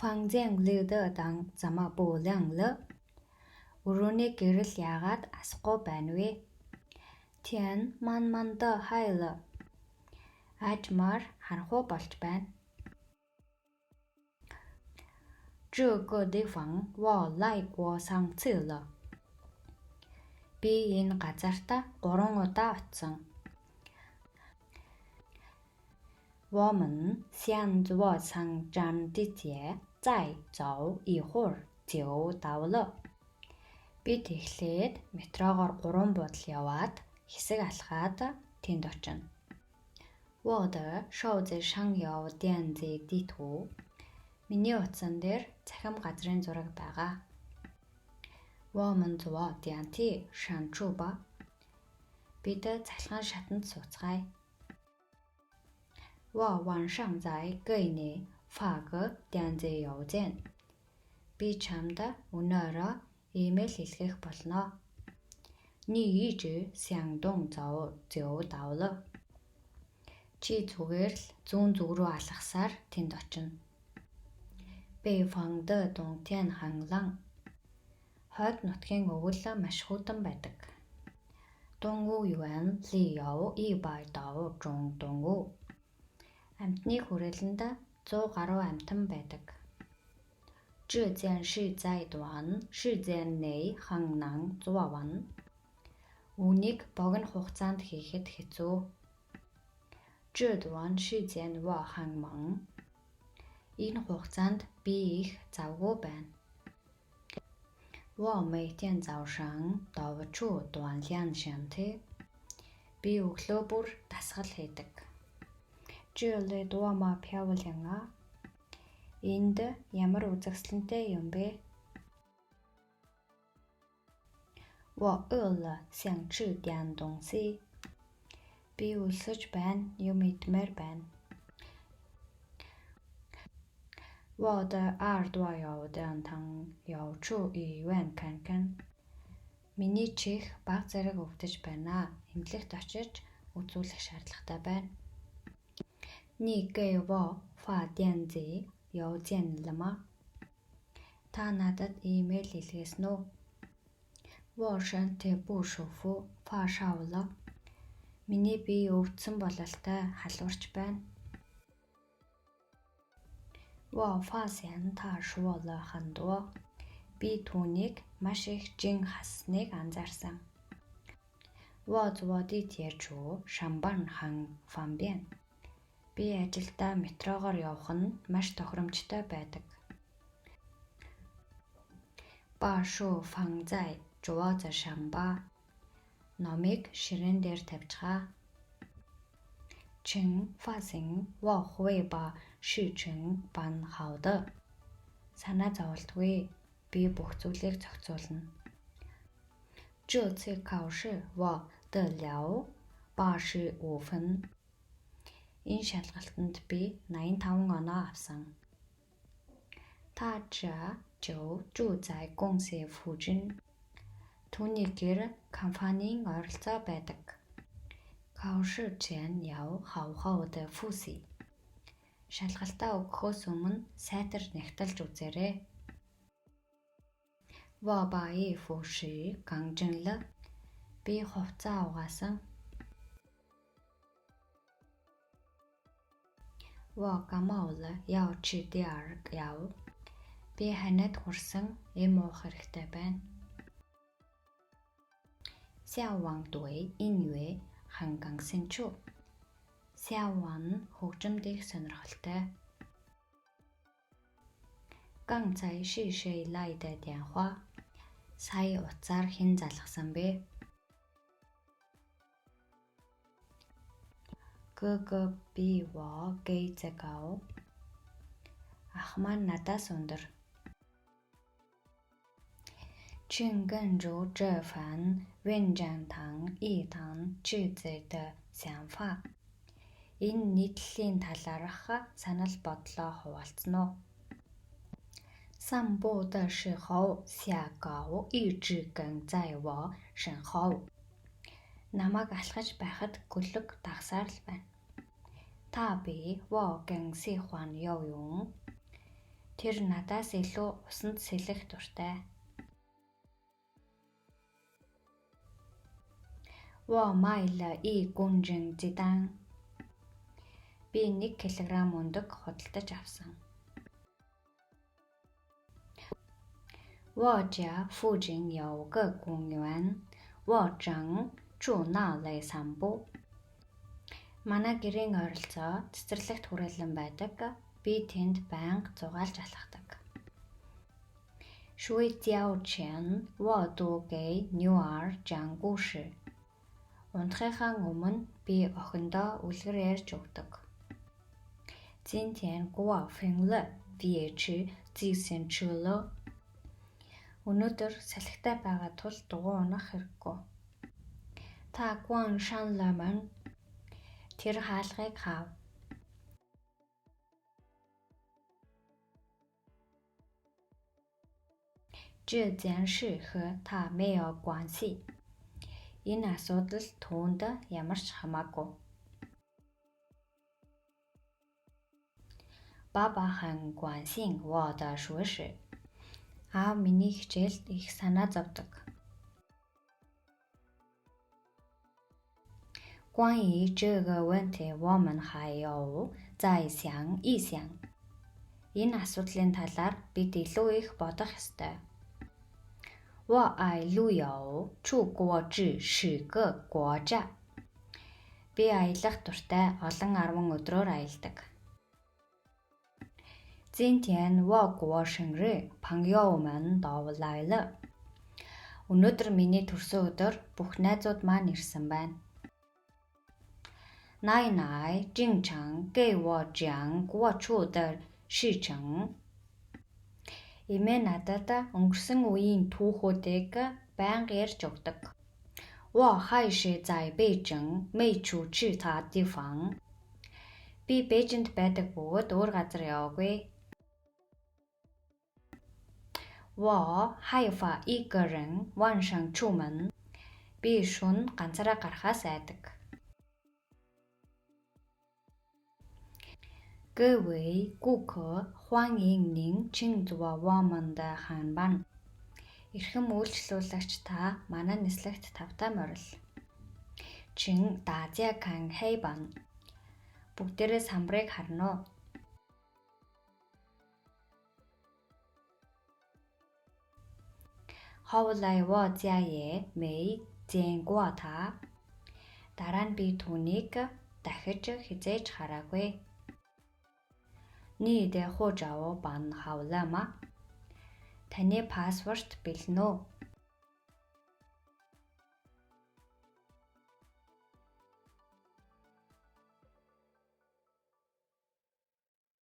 房间里的灯怎么不亮了？ Өрөөний гэрэл яагаад асахгүй байна вэ? 天慢慢地黑了. Аажмаар харанхуй болж байна. 这个地方我来过三次了. Би энэ газарт 3 удаа очсон. 我们先坐上站地铁，再走一会儿就到了. Бид эхлээд метрогоор 3 буудал яваад хэсэг алхаад тэнд очино. 我的手机上有电子地图. Миний утсан дээр цахим газрын зураг байгаа. 我们坐电梯上去吧. Бид цахилгаан шатанд сууцгаая. 我晚上再给你发个电子邮件. Би чамд өнөө орой имэйл илгээх болно. 你一直向东走就到了. Чи зүгээр л зүүн зүг рүү алхасаар тэнд очино. 北方的冬天很冷. Хойд нутгийн өвөл маш хүйтэн байдаг. 动物园里有100多种动物. Амьтны хүрээлэнд 100 гаруй амьтан байдаг. 这件事在短时间内很难做完. Үүнийг богино хугацаанд хийхэд хэцүү. 这段时间我很忙. Энэ хугацаанд би их завгүй байна. 我每天早上都去锻炼身体. Би өглөө бүр дасгал хийдэг. 这里多么漂亮啊. Энд ямар үзэсгэлэнтэй юм бэ? 我饿了，想吃点东西. Би өлсөж байна, юм идмээр байна. 我的耳朵有点疼，要去医院看看. Миний чих бага зэрэг өвдөж байна. Эмнэлэгт очиж үзүүлэх шаардлагатай байна. 你给我发电子邮件了吗? Та надад имэйл илгээсэн үү? 我身体不舒服，发烧了. Миний бие өвдсөн бололтой халуурч байна. 我发现他说了很多. Би түүнийг маш их жин хассныг анзаарсан. 我坐地铁去上班很方便. Би ажилдаа метрогоор явах нь маш тохиромжтой байдаг. 把书放在桌子上吧. Номыг ширээн дээр тавьчихаа. 请放心，我会把事情办好的. Санаа зоволтгүй. Би бүх зүйлийг зохицуулна. 这次考试我得了85分. Энэ шалгалтанд би 85 оноо авсан. 他家就住在公司附近. Түүний гэр компанийн ойролцоо байдаг. 考试前要好好地复习. Шалгалтаа өгөхөөс өмнө сайтар нягталж үзээрэй. 我把衣服洗干净了. Би хувцсаа угаасан. 我感冒了，要吃点儿药. Би ханиад хүрсэн эм уух хэрэгтэй байна. 小王对音乐很感兴趣. Сяо хөгжимд их сонирхолтой. 刚才是谁来的电话? Сая утсаар хэн залгасан бэ? 哥哥比我个子高. Ах маань надаас өндөр. 请跟着这份文章谈一谈自己的想法. Энэ нийтлэлийн талаарх санал бодлоо хуваалцана уу? 散步的时候，小狗一直跟在我身后. Намайг алхаж байхад гөлөг дагасаар л байна. 他比我更喜欢游泳. Тэр надаас илүү усанд сэлэх дуртай. 我买了一公斤鸡蛋. Би 1 килограмм өндөг худалдаж авсан. 我家附近有个公园，我正去那里散步. Манай гэрийн ойролцоо цэцэрлэгт хүрээлэн байдаг. Би тэнд байнга зугаалж алхадаг. 睡觉前我都给女儿讲故事. Унтахынхаа өмнө би охиндоо үлгэр ярьж өгдөг. 今天过分了，别骑自行车了. Өнөөдөр салхитай байгаа тул дугуй унах хэрэггүй. 他关上了门. Тэр хаалгыг хаав. 这件事和他没有关系. Энэ асуудал түүнд ямар ч хамаагүй. 爸爸很关心我的学习. Аав миний хичээлд их санаа зовдог. 关于这个问题我们还要再想一想. Энэ асуудлын талаар бид илүү их бодох ёстой. 我爱旅游，出国至十个国家. Би аялах дуртай, олон арван өдрөөр аялдаг. 今天我过生日，朋友们都来了. Өнөөдөр миний төрсөн өдөр, бүх найзууд маань ирсэн байна. 奶奶经常给我讲过去的事情. Эмээ надад өнгөрсөн үеийн түүхүүдийг байнга ярьж өгдөг. 我还是在北京，没去其他地方. Би Бээжинд байдаг бөгөөд өөр газар яваагүй. 我害怕一个人晚上出门. Би шөнө ганцаараа гарахаас айдаг. 各位顾客，欢迎您乘坐我们的航班. Эрхэм үйлчлүүлэгч та манай нислэгт тавтай морил. 请大家看黑板. Бүгдээрээ самбарыг харна уу? 后来我再也没见过他. Дараа нь би түүнийг дахиж хэзээ ч хараагүй. 你的护照办好了吗? Таны паспорт бэлэн үү?